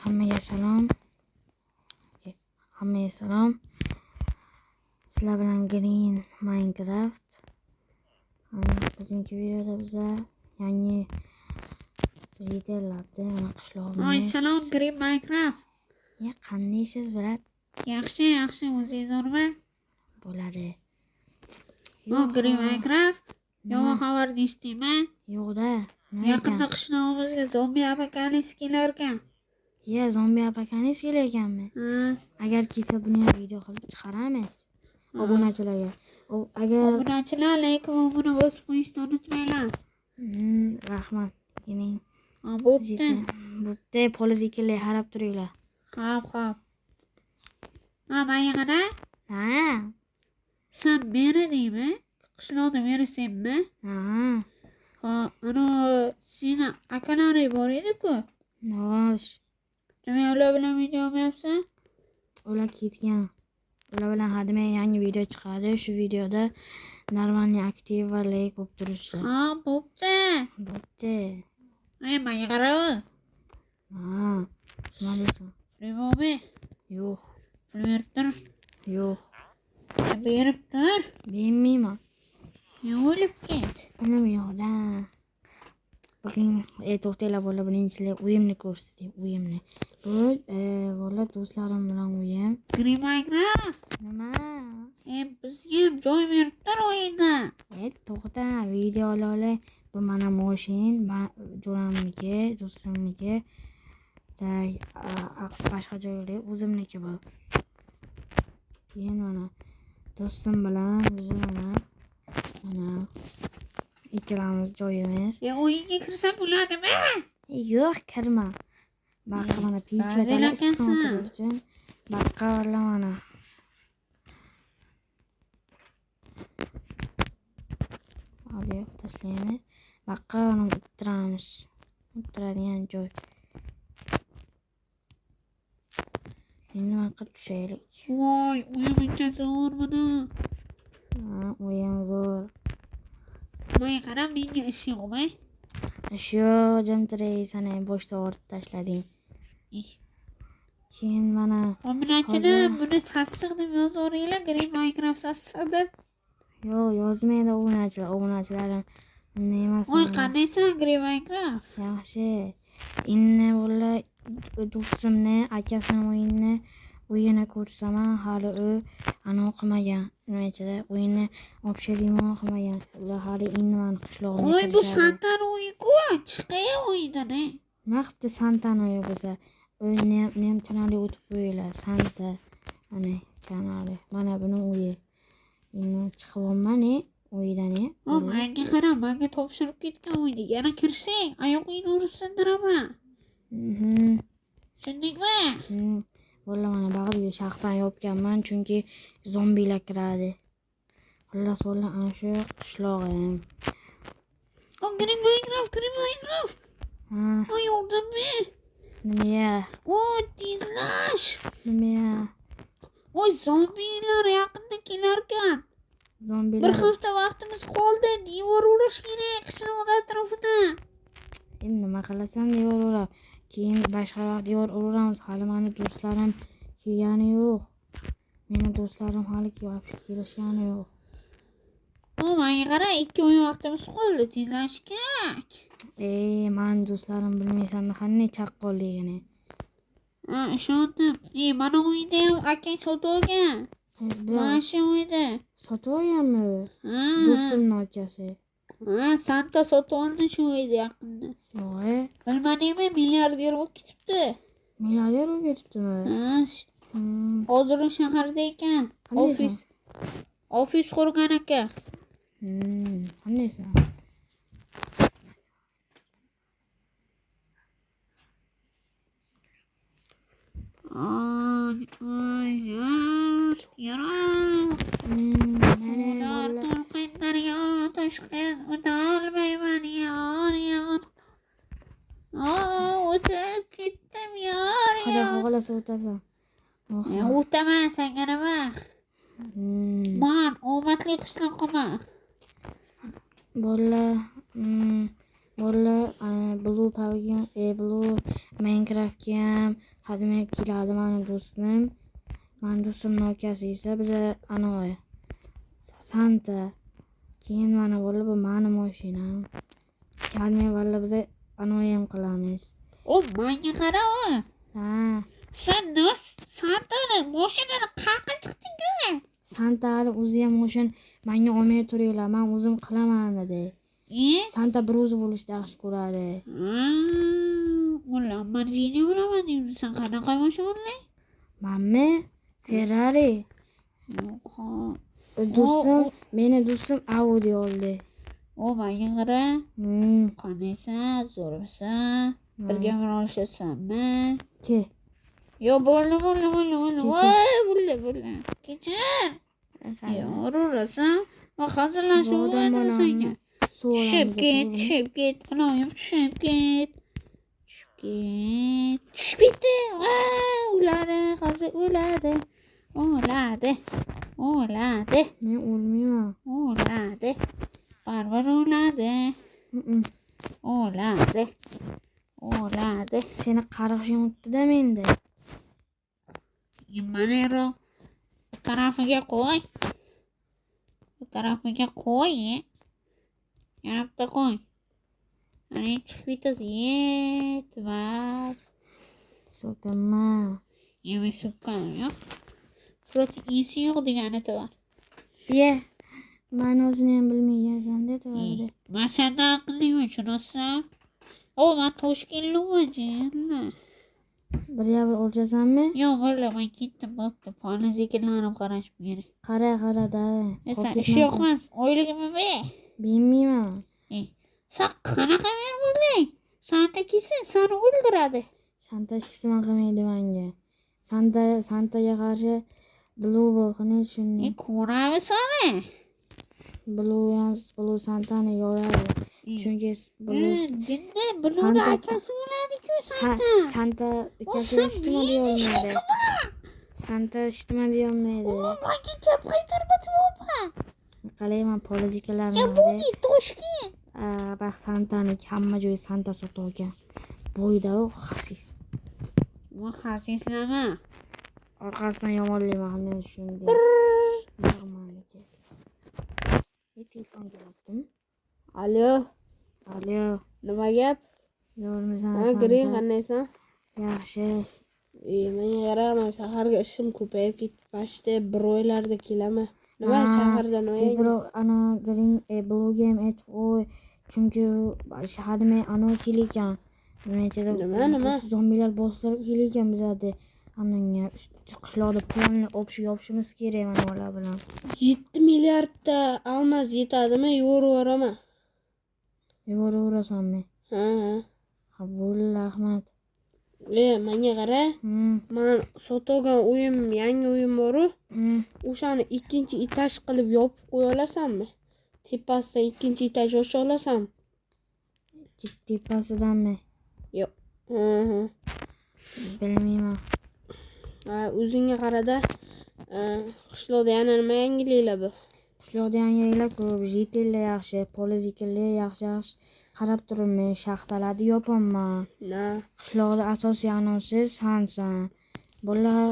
Hammaga salom. Hammaga salom. Sizlar bilan Green Minecraft. Bugungi videoda biza yangi jitellarni mana qishlog'imiz. Oy salom Green Minecraft. Ya qandaysiz, brat? Yaxshi, yaxshi, o'zingiz zo'rmi? Bo'ladi. Yo'q, Green Minecraft. Yomon xabarni eshitdingmi? Yo'q-da. Yaqinda qishlog'imizga zombi apokalips kelar ekan. Ya zombi apokalips kelar ekanmi? Ha. Agar kelsa buni ham video qilib chiqaramiz. Obunachilarga. Agar obunachilar like va obuna bosib qo'yishni unutmanglar. Rahmat. Keling. Ha, bo'pti. Bo'pti, poliziklar qarab turinglar. Hop, hop. Ha, menga qara. Ha. Sen meri deymi? Qishloqda meri senmi? Ha. Ha, ana seni akalaring bor edi-ku. Nosh. Nima ular bilan video olmayapsan? Ular ketgan. Ular bilan hademay yangi video chiqadi. Shu videoda normalniy aktiv va like bo'lib turishdi. Ha, bo'pti. Bo'pti. Ey, menga qara. Ha. Nima deysan? Pulim bormi? Yo'q. Pul berib tur. Yo'q. Berib tur. Bermayman. Ne o'lib ket? Pulim yo'q-da. Bugun to'xtanglar bola, birinchilik uyimni ko'rsatay, uyimni. Bu bola do'stlarim bilan uyim. Green Minecraft. Nima? Bizga ham joy berib tur o'yinda. To'xta, video ola olay. Bu mana moshin, jo'ramniki, do'stimniki. Boshqa joyda o'zimniki bu. Keyin mana do'stim bilan biz mana ikkalamiz joyimiz. O'yinga kirsam bo'ladimi? Yo'q, kirma. Baqa mana pechkachalar issiq o'tirish uchun. Baqa mana. Olib tashlaymiz. Baqa mana o'tiramiz. O'tiradigan joy. Endi baqa tushaylik. Voy, uyim uncha zo'r mana. Ha, uyim zo'r. Menga qara, menga ish yo'qmi? Ish yo'q, jim tiraysan, boshda og'ritib tashlading. Keyin mana obunachilar buni sassiq deb yozaveringlar, Green Minecraft sassiq deb. Yo'q, yozmaydi obunachilar, obunachilarim unday emas. Voy, qandaysan Green Minecraft? Yaxshi. Endi bola do'stimni, akasini o'yini ko'rsaman, hali u ana qilmagan. Nima aytadi? O'yinni obshirimon qilmagan. Ular hali endi mani qishlog'imga Voy, bu kirishadi. Santani o'yi-ku, chiqay o'yindan. Nima qilibdi Santani o'yi bo'lsa? U nem kanali o'tib qo'yinglar. Santa ana kanali. Mana buni o'yi. Endi chiqyapman, o'yidan. O, menga qara, menga topshirib ketgan o'yni. Yana kirsang, oyog'ingni urib sindiraman. Tushundingmi? Bola mana bag'riga shaxtan yopganman, chunki zombilar kiradi. Xullas bola, ana shu qishlog'im. O, Green Minecraft, Green Minecraft. Ha. Voy, yordammi? Nima? O, tezlash. Nima? Voy, zombilar yaqinda kelarkan. Zombilar. Bir hafta vaqtimiz qoldi. Devor urash kerak qishloq atrofida. Endi nima qilasan devor urab? Keyin boshqa vaqt devor uramiz. Hali meni do'stlarim kelgani yo'q. Meni do'stlarim hali kelishgani yo'q. O, menga qara, 2 oy vaqtimiz qoldi. Tezlash kerak. Meni do'stlarim bilmaysan qanday chaqqonligini. Ha, ishondim. Mana uyda ham akang sotib olgan. Mana shu uyda. Sotib olganmi? Ha. Do'stimning akasi. Ha, Santa sotib oldi shu uyda yaqinda. Yo'q. Bilmadingmi, milliarder bo'lib ketibdi. Milliarder bo'lib ketibdimi? Ha. Hozir u shaharda ekan. Ofis qurgan ekan. Qandaysan? Ay, ay, yor, yaroq. Mana to'lqin daryo toshqin o'tolmayman yor, yor. O'tib ketdim yor, Xudo yor. xohlasa o'tasan. O'taman, senga nima? Man omadli qishloqman. Bola, Bolalar Blue PUBG, Blue Minecraftga ham hademay keladi mani do'stim. Mani do'stimni akasi esa biza anavi Santa. Keyin mana bolalar, bu mani mashinam. Hademay bolalar, biza anavi ham qilamiz. O, manga qara o. Ha. Sen nima Santani mashinani qayerqa tiqding? Santa hali o'zi ham mashina manga olmay turinglar, man o'zim qilaman dedi. E? Santa bir o'zi bo'lishni yaxshi ko'radi. U Lamborghini bilaman deydi. Sen qanaqa mashina olding? Manmi? Ferrari. Yo'q. Do'stim, meni do'stim Audi oldi. O, manga qara. Qandaysan? Zo'rmisan? Birga bir olishasanmi? Ke. Yo, bo'ldi, bo'ldi, bo'ldi, bo'ldi. Kechir. Voy, bo'ldi, bo'ldi. Kechir. Yo, ururasan. Man hazillashib Bu odam o'ynadim bolani senga. Suv Tushib olamiz, ket, to'g'rimi? tushib ket. Iloyim, tushib ket. Tushib ket. Tushib ketdi. Voy, o'ladi, hozir o'ladi. O'ladi. O'ladi. Men o'lmayman. O'ladi. Baribir o'ladi. Mm-mm. O'ladi. O'ladi. Seni qarg'ishing o'tdi-da menda. Mana bu tarafiga qo'y. Bu tarafiga qo'y. Yana bitta qo'y. Ana chiqib ketasiz. Yetmaz. So'kinma. Yemek so'kkanim yo'q. Suratni esi yo'q degani bor. Ye. Ma'nosini ham bilmaysan-da to'g'ri. Man sendan aqlliman, tushunasizmi? O, man Toshkentlikman, jinni. Birga bir o'lchasanmi? Yo'q, bo'ldi, man ketdim, bo'pti. Polni sekinlanib qarashim kerak. Qara, qara, da. Sen ish yo'qmas, oyligimni ber. Bermayman. Sen qanaqa men bo'lding? Santa kelsin, seni o'ldiradi. Santa hech nima qilmaydi menga. Santa, Santaga qarshi Blue bo'lg'ini tushunding. Ko'ramiz seni. Blue ham, Blue Santani yoradi. Chunki Blue Jinni, Blue'ni Santa- akasi o'ladi-ku, Santa. Santa ukasi sen hech nima meni deyolmaydi. qilma. Santa hech nima deyolmaydi. O, menga gap qaytarmadi, opa. Qalayman polizikalarni. Ya, bo'ldi, Toshkent. Baq, Santaniki hamma joyi Santa sotib olgan. Bo'yda u xasis. Bu xasislama. Orqasidan yomonlayman, men tushundim. Nag'maniki. Telefon kelyaptimi? Alo, Alo, nima gap? zo'rmisan? Ha, Green, qandaysan? Yaxshi. Menga qara, man shaharga ishim ko'payib ketdi. Почти bir oylarda kelaman. Nima, Ha, shaharda nima yangi? Tezroq ana Green Blue'ga ham aytib qo'y. Chunki u hademay anavi kelayotgan. Nima aytadi? Nima, nima? Zombilar bostirib kelayotgan bizlarni. Ananga qishloqda polni общий yopishimiz kerak mana ular bilan. 7 milliardta almaz yetadimi? Yuboraveraman. Yuboraverasanmi? Ha, ha. Ha, bo'ldi, rahmat. Menga qara. Man sotib olgan uyim, yangi uyim bor-u. O'shani ikkinchi etaj qilib yopib qo'ya olasanmi? Tepasidan ikkinchi etaj ocha olasanmi? Tepasidanmi? Yo'q. Ha, ha. Bilmayman. Ha, o'zingga qarada. Qishloqda yana nima yangiliklar bor? Qishloqda yangiliklar ko'p, jitellar yaxshi, polizikallar yaxshi, yaxshi. Qarab turibman, shaxtalarni yopaman. Na. Qishloqda asosiy anosi sansan. Bolalar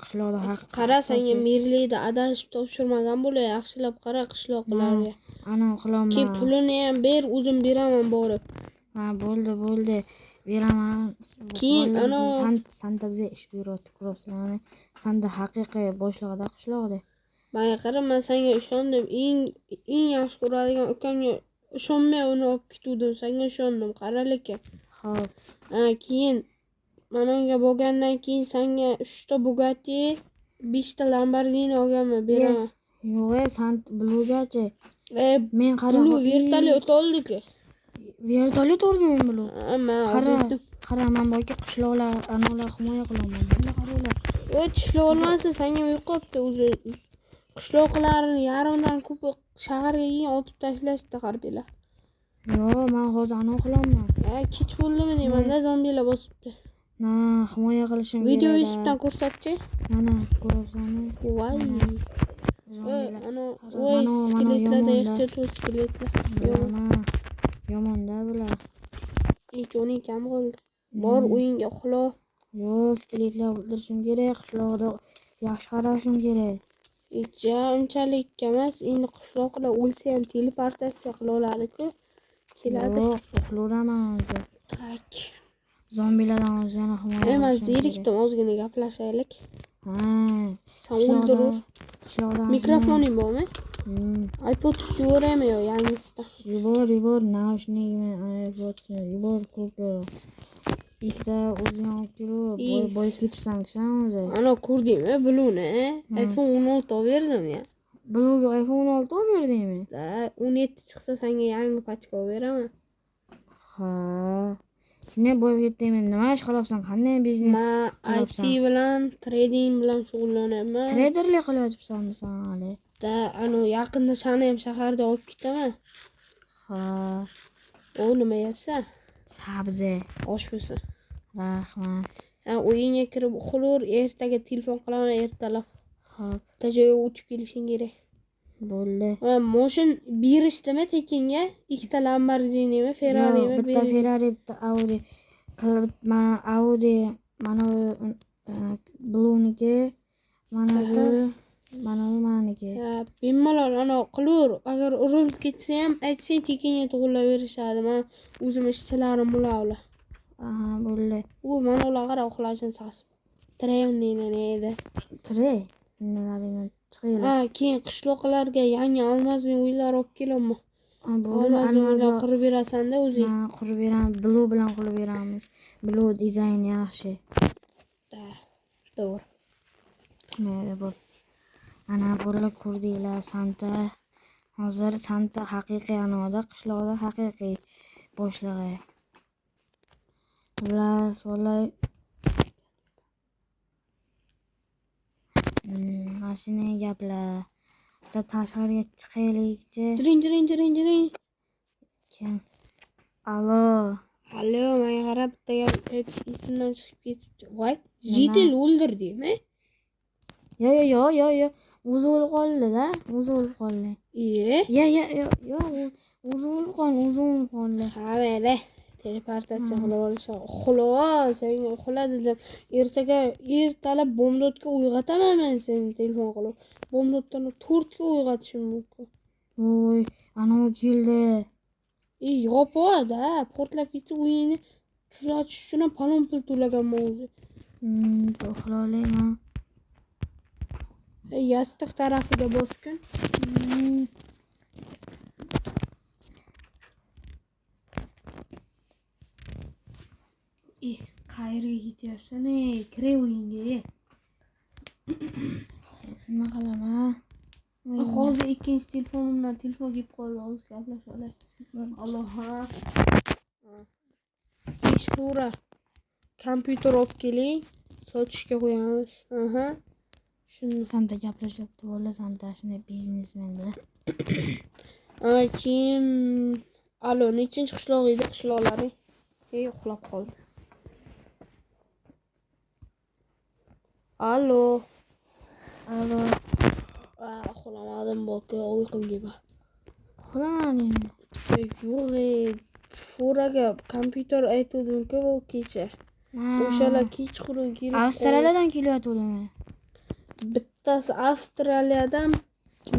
qishloqda haq. Qara, senga mirlikda adashib topshirmagan bo'la, yaxshilab qara qishloqlarga. Ana qilaman. Keyin pulini ham ber, o'zim beraman borib. Ha, bo'ldi, bo'ldi. Beraman. Keyin Bolalar Santa bizga ish buyuryapti, ko'rasizlarmi? Santa haqiqiy boshlig'ida qishloqda. Menga qara, men senga ishondim. Eng yaxshi ko'radigan ukamga ishonmay uni olib ketuvdim. Senga ishondim, qara lekin. Xo'p. Ha, keyin mana unga bo'lgandan keyin senga 3 ta Bugatti, 5 ta Lamborghini olganman, beraman. Yo'q, san Bluegachi. Men qara, Blue vertolyot oldi-ku. Vertolyot oldimi Blue? Ha, men Qara, oldim. qara, men boyagi qishloqlar, anavlar himoya qilaman. Buni qaranglar. O, qishloq olmasa senga yo'qotdi o'zi. Qishloqlarni yarmidan ko'pi shaharga keyin otib tashlashdi harbiylar. Yo'q, men hozir anav qilaman. Ha, kech bo'ldimi deymanda, zombilar bosibdi. Na, himoya qilishim kerak. Video eshitdan ko'rsatchi. Mana, ko'rapsanmi? Voy. Zombilar. Ana, Qara, voy, mana, skeletlardan yomonda. ehtiyot bo'l, skeletlar. Yomon. Mana, Yomonda bular. Joning kam qoldi. Bor uyingga uxla. Yo'q, skeletlar o'ldirishim kerak, qishloqda yaxshi qarashim kerak. Ja, unchalik emas. Endi qishloqlar o'lsa ham teleportatsiya qila oladi-ku. Keladi. Yo'q, uxlayveraman hozir. Tak. Zombilardan hozir yana himoya Man qilishim kerak. zerikdim, ozgina gaplashaylik. Ha, Sen o'ldirur. qishloqda Mikrofoning bormi? iPod yuboraymi yo yangisidan? Yubor, yubor, naushnikmi, AirPodsmi, yubor ko'proq. Ikkita o'zing olib kelib, boy ketibsan sen o'zi. Ana ko'rdingmi Blueni? iPhone 16 olib berdim ya. Bluega iPhone 16 olib berdingmi? Da, 17 chiqsa senga yangi pachka olib beraman. Ha. Shunday boyib ketdingmi? Nima ish qilyapsan? Qanday biznes? Man IT bilan, trading bilan shug'ullanaman. Treyderlik qilyapsanmi sen hali? Da, ana yaqinda seni ham shaharga olib ketaman. Ha. O nima yeyapsan? Sabzi. Osh bo'lsin. Rahmat. Ha, uyingga kirib uxlaver, ertaga telefon qilaman ertalab. Xo'p, Bitta joyga o'tib kelishing kerak. bo'ldi. Va moshin berishdimi tekinga? Ikkita Lamborghinimi, Ferrarimi? Yo'q, bitta Ferrari, bitta Audi. Qilib mana Audi, mana Blueniki, mana bu, mana bu maniki. Ha, bemalol ana qilur. Agar urilib ketsa ham aytsang tekinga to'g'irlab berishadi. Men o'zim ishchilarim ular ular. Aha, bo'ldi. U mana ular qara uxlashini sasib. Treyni edi. Trey. Nimalaringdan chiqinglar. Ha, keyin qishloqlarga yangi almazli uylar olib kelaman. Bo'ldi, Almazli uylar almaz qurib berasan-da o'zing. Ha, qurib beramiz. Blue bilan qurib beramiz. Blue dizayn yaxshi. Da, to'g'ri. Mayli bo'l. Ana bular ko'rdinglar Santa. Hozir Santa haqiqiy anoda, qishloqda haqiqiy boshlig'i. Bular vallahi mana shunday gaplar. Bitta tashqariga chiqaylikchi. Jiring, jiring, jiring, jiring. Kim? Alo. Alo, menga qarab bitta gap aytish esimdan chiqib ketibdi. Voy, Jitel o'ldirdingmi? Yo yo yo yo yo. O'zi o'lib qoldi-da. O'zi o'lib qoldi. Iye. Ya ya yo yo o'zi o'lib qoldi, o'zi o'lib qoldi. Ha, mayli. Teleportatsiya qilib olishadi. Uxla, senga uxla dedim. Ertaga ertalab bomdodga uyg'otaman men seni telefon qilib. Bomdoddan 4 ga uyg'otishim mumkin. Voy, anavi keldi. Yopadi, portlab ketsa uyingni tuzatish uchun ham palon pul to'laganman o'zi. Uxla olayman. Yostiq tarafiga bosgin. Qayerga ketyapsan? Kiray uyingga. Nima qilaman? Hozir ikkinchi telefonimdan telefon kelib qoldi, hozir gaplasha olay. Allo, ha. 5 fura kompyuter olib keling, sotishga qo'yamiz. Aha. Shuni Santa gaplashyapti, bola Santa shunday biznesmenda. Keyin alo, nechinchi qishloq edi qishloqlaring? Uxlab qoldi. Alo. Alo. Uxlamadim, boka, uyqum kelmadi. Uxlamadingmi? Yo'q, furaga kompyuter aytuvdim-ku bu kecha. O'shalar kechqurun kelib Avstraliyadan kelyotgandimi? Bittasi Avstraliyadan,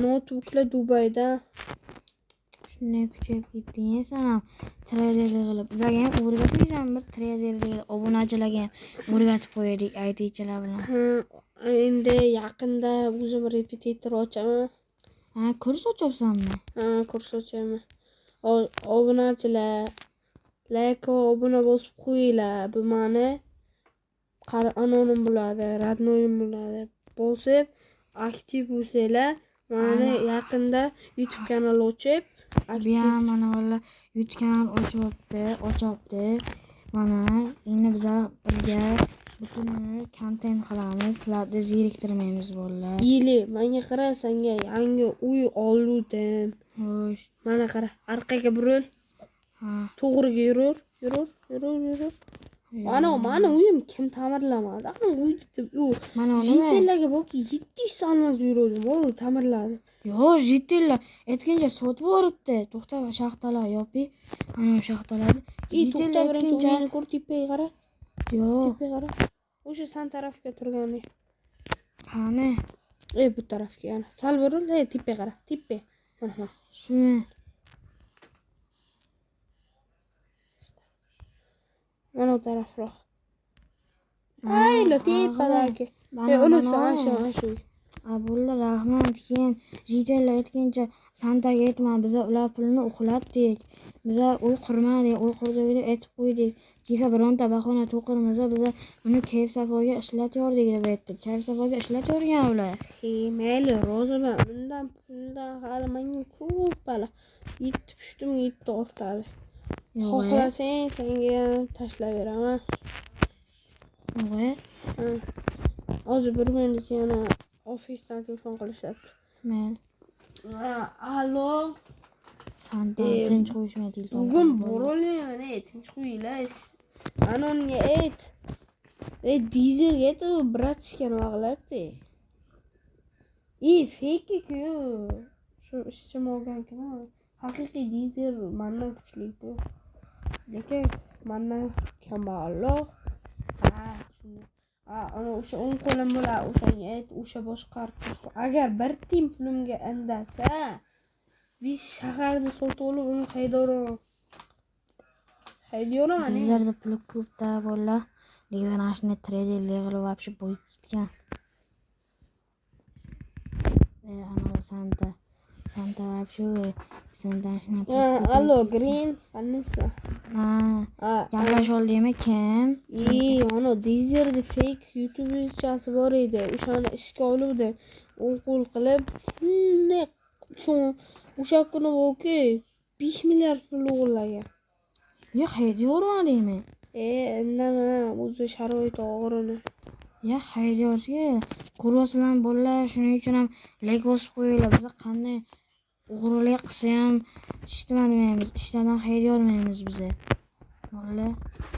noutbuklar Dubaydan. Shunday kuchayib ketding sen ham treyderlik qilib. Bizlarga ham o'rgatmaysan bir treyderlik, obunachilarga ham o'rgatib qo'yaylik ITchilar bilan. Ha, endi yaqinda o'zim repetitor ochaman. Ha, kurs ochyapsanmi? Ha, kurs ochaman. Obunachilar like va obuna bosib qo'yinglar. Bu mani anonim bo'ladi, radnoyim bo'ladi. Bosib aktiv bo'lsanglar, mani yaqinda YouTube kanal ochib, Bu ham mana valla YouTube kanal ochyapti. Mana endi bizlar birga butun kontent qilamiz, sizlarni zeriktirmaymiz bolalar. Ili, menga qara, senga yangi uy oldim. Xo'sh. Mana qara, orqaga buril. Ha. To'g'riga yurur, yurur, yurur, yurur. Ana mani uyim kim ta'mirlamadi? Ana uyni u Mana nima? Jitellarga borki 700 olmaz yuruvdim, u ta'mirladi. Yo'q, jitellar aytguncha sotib yuboribdi. To'xta, shaxtalar yopi. Ana shaxtalarni. I to'xta, birinchi uyini ko'r, tepaga qara. Yo'q. Tepaga qara. O'sha san tarafga turgani. Qani? Bu tarafga yana. Sal buril, tepaga qara. Tepa. Mana. Shuni. Mana u tarafroq. Ayla tepadagi. Unisi ana shu. Bo'ldi, rahmat. Keyin jitellar aytguncha Santaga aytma, biza ular pulini uxlatdik. Biza uy qurmadik, uy qurdik deb aytib qo'ydik. Kelsa bironta bahona to'qirmiz, biza uni kayf safoga ishlatyordik deb aytdik. Kayf safoga ishlatyorgan ular. Mayli, roziman. Undan puldan hali menga ko'p bala. 7 pushtim 7 ortadi. Xohlasang senga ham tashlab beraman. Yo'q. Hozir bir minut yana ofisdan telefon qilishyapti. Mayli. Allo. Santa tinch qo'yishmaydi telefon. Bugun borolmayman, tinch qo'yinglar. Ana unga ayt. Dizerga ayt, u bratishka nima qilyapti? Fake-ku. Shu ishchim olgan-ku. Haqiqiy dizer mandan kuchli-ku. Lekin mandan kambag'alroq. Ha, shunday. Ana o'sha o'ng qo'lim bo'lar, o'shanga ayt, o'sha boshqarib tursin. Agar bir tiyin pulimga indasa, bir shaharda sotib olib uni haydayveraman. Haydayveraman. Dizerda puli ko'p-da bolalar. Lekin ana shuni treyderlik qilib вообще boyib ketgan. Ana Santa. Santa вообще Santa shuni. Allo, Green, qandaysan? Ha, gaplashib oldingmi kim? Ana Dizerda fake YouTuberchasi bor edi. O'shani ishga oluvdi. O'ng qo'l qilib, shunday o'sha kuni bo'lki 5 milliard pul o'g'irlagan. Yo'q, haydayvermadingmi? Indama, o'zi sharoiti og'ir uni. Ya haydayotga ko'ryapsizlar bolalar, shuning uchun ham like bosib qo'yinglar. Biz qanday o'g'irlik qilsa ham hech nima demaymiz, ishlardan haydayolmaymiz biza. Bolalar,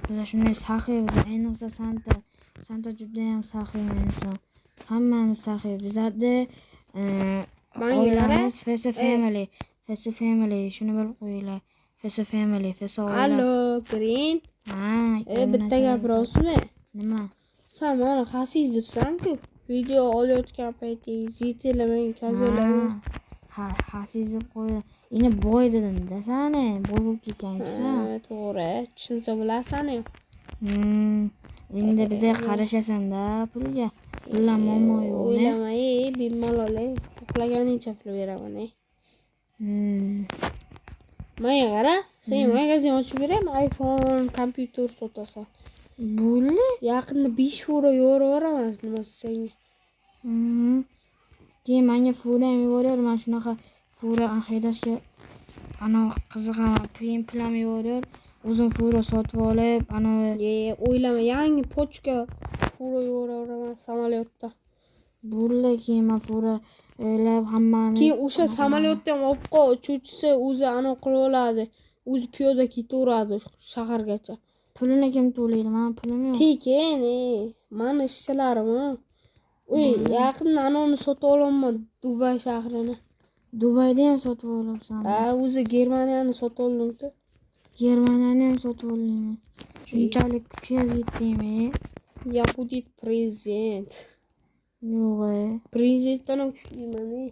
biz shunday saxiy, biz ayniqsa Santa. Santa juda ham saxiy inson. Hammamiz saxiy. Bizlarda oilamiz Fesa Family, Fesa Family, shuni bilib qo'yinglar. Fesa Family, Fesa oilasi. Allo, Green. Ha, bitta gapirasizmi? Nima? Sen mana xasis debsan-ku. Video olayotgan payting jitellar menga kazolar. Ha, xasis deb qo'ydi. Endi boy dedim-da sani, boy bo'lib ketgansan. To'g'ri, tushunsa bo'lasan. Endi bizga qarashasan-da pulga. Pullar muammo yo'qmi? O'ylama, bemalol, xohlaganingcha pul beraman. Menga qara, sen magazin ochib beraymi? iPhone, kompyuter sotasan. Bo'ldi. Yaqinda 5 fura yo'raveraman nimasi senga. Keyin menga fura ham yuborar, men shunaqa fura haydashga ana qiziqaman. Keyin pul ham yuborar. O'zim fura sotib olib, ana o'ylama, yangi pochka fura yo'raveraman samolyotda. Bo'ldi, keyin men fura o'ylab hammamiz. Keyin o'sha samolyotda ham olib qol, uchuvchisi o'zi ana qilib oladi. O'zi piyoda ketaveradi shahargacha. Pulini kim to'laydi? Meni pulim yo'q. Tekin, meni ishchilarim. Yaqinda ana uni sotib olaman, Dubay shahrini. Dubayda ham sotib olibsan. Ha, o'zi Germaniyani sotib oldim-ku. Germaniyani ham sotib oldingmi? Shunchalik kuchayib ketdingmi? Я будет prezident. Yo'q. Prezidentdan ham kuchliman.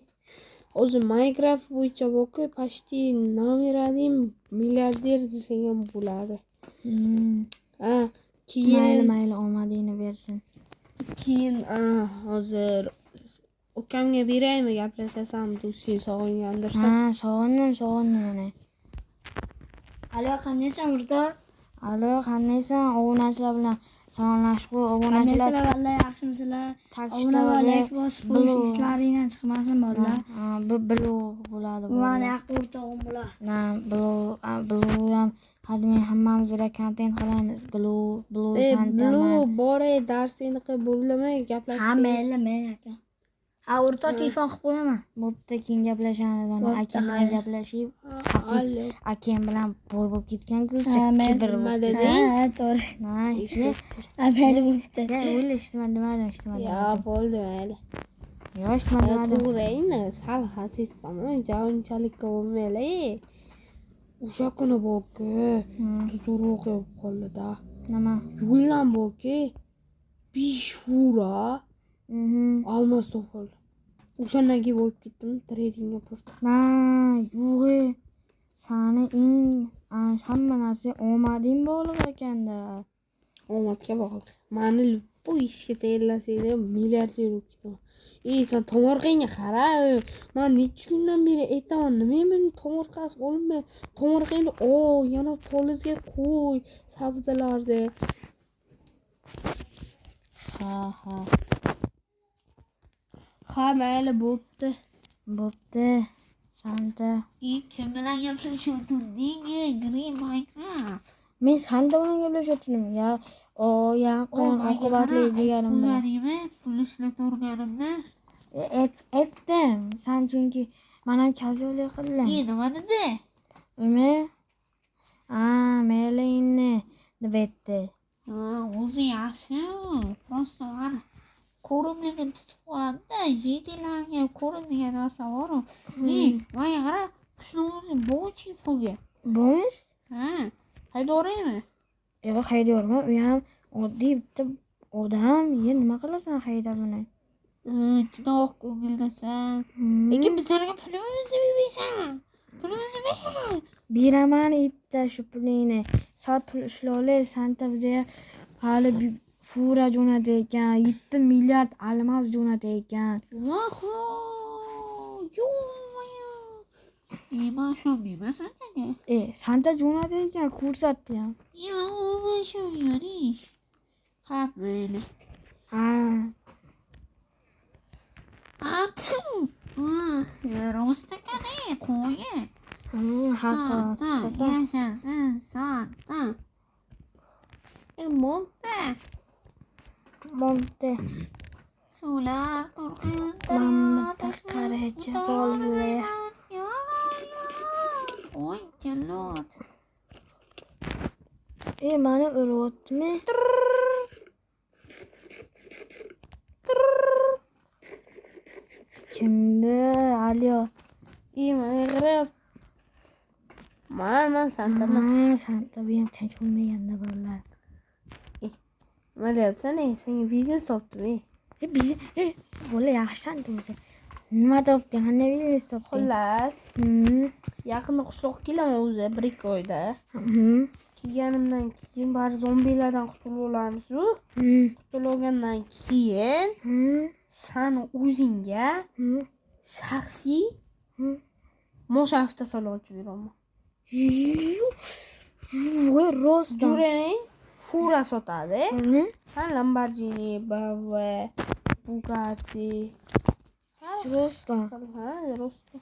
Hozir Minecraft bo'yicha borku, почти номер один milliarder desang ham bo'ladi. Ha, keyin mayli, omadingni bersin. Keyin hozir ukamga beraymi, gaplashasan, do'sting sog'ingandirsan. Ha, sog'indim uni. Alo, qandaysan o'rtoq? Alo, qandaysan? Obunachilar bilan salomlashib qo'y, obunachilar. Qandaysizlar vallahi, yaxshimisizlar? Obuna va like bosib qo'yish islaringdan chiqmasin bolalar. Ha, bu blog bo'ladi. Mani yaqin o'rtog'im bular. Na, blog ham hadi men hammamiz bilan kontent qilamiz. Blue Santa. Blue bor, darsingni qilib bo'ldimi? Gaplashdik. Ha, mayli, men aka. Ha, o'rtoq telefon qilib qo'yaman. Bo'pti, keyin gaplashamiz. Mana Bo'pti, akam bilan xayr. gaplashib, Allo. Akam bilan boy bo'lib ketgan-ku, Ha, men- kibr Nima bo'lib. deding? Ha, to'g'ri. Ha, Eshitdim. Ha, mayli bo'pti. Ya, o'yla, eshitmadim, demadim, eshitmadim. Ya bo'ldi mayli. Yo, eshitmadim, Ya demadim. to'g'ri endi sal xasissan, unchalik bo'lmayli. O'sha kuni borku, zo'r voqea bo'lib qoldi-da. Nima? Yo'ldan borku, 5 fura almos topildi. O'shandan keyin bo'lib ketdim, tradingga просто. Na, yo'g'i. Sani eng hamma narsa omading bog'liq ekanda. Omadga bog'liq. Mani bu ishga tayyorlasanglar milliarder bo'lib ketaman. Ey, sen tomorqangga qara. Man necha kundan beri aytaman, nima buni tomorqasi olinmay, tomorqangni ol, yana polizga qo'y, sabzilarni. Ha, ha. Ha, mayli bo'pti. Bo'pti. Santa. Kim bilan gaplashayotganding? Green Minecraft. Men Santa bilan gaplashayotgandim. Ya, o yaqin oqibatli jigarim bilan. Qo'ymadingmi? Pul ishlataverganimda. Aytdim. San chunki mana kazolik qilding. Nima dedi? Umi? Ha, mayli endi deb aytdi. O'zi yaxshi. Просто mana ko'rimligini tutib qoladi-da, jiydilarga ko'rim degan narsa bor-u. Manga qara, shuni o'zi bochi pulga. Bo'mish? Ha, haydaveraymi? Yo'q, haydayverma. U ham oddiy bitta odam. Ye, nima qilasan haydab uni? Juda oq ko'ngildasan. Lekin bizlarga pulimizni bermaysan. Pulimizni ber. Beraman itta shu pulingni. Sal pul ishlolay, Santa bizga hali fura jo'natar ekan, 7 milliard almaz jo'natar ekan. Vaho! Yo'q! Man ishonmayman Santaga. Santa jo'natar ekan, ko'rsatdi ham. Yo'q, man ishonmayman ish. Ha, mayli. Ha. Apsu! Rost ekan, qo'yi. Ha. Santa, yashasin Santa. Bo'pti. Bo'pti. Suvlar to'lqin Mana bitta qarachi bo'ldi. Oy, jallod. Mani uryaptimi? Kim bu? Alo. Manga qarab. Man Santaman. Ha, Santa bu ham tinch bo'lmaganda bolalar. Nima deyapsan, senga biznes topdim. Biz bola yaxshi Santa o'zi. Nima topding? Qanday biznes topding? Xullas, yaqinda qishloqqa kelaman o'zi 1-2 oyda. Kelganimdan keyin bari zombilardan qutulib olamiz-u. Qutulib olgandan keyin san o'zingga shaxsiy mosh avtosalon ochib beraman. Voy, rostdan. Jurang fura sotadi. San Lamborghini, BMW, Bugatti. Rostdan. Ha, rostdan.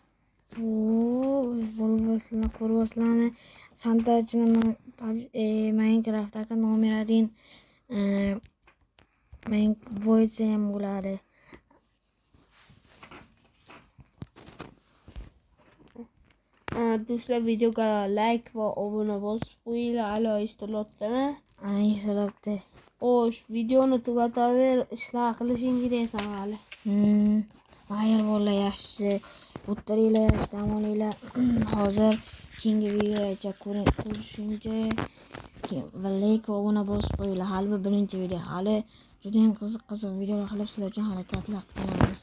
Bo'lmaslar, ko'rmaslarmi? Santa ichini Minecraftdagi nomer 1 men voice ham bo'ladi. Do'stlar, videoga like va obuna bosib qo'yinglar. Alo, eshitilyaptimi? Ha, eshitilyapti. Xo'sh, videoni tugataver, ishlar qilishing kerak san hali. Xayr bolalar, yaxshisi. O'tiringlar, dam olinglar. Hozir keyingi videogacha ko'rishguncha va like va obuna bosib qo'yinglar. Hali bu birinchi video. Hali juda ham qiziq-qiziq videolar qilib sizlar uchun harakatlar qilamiz.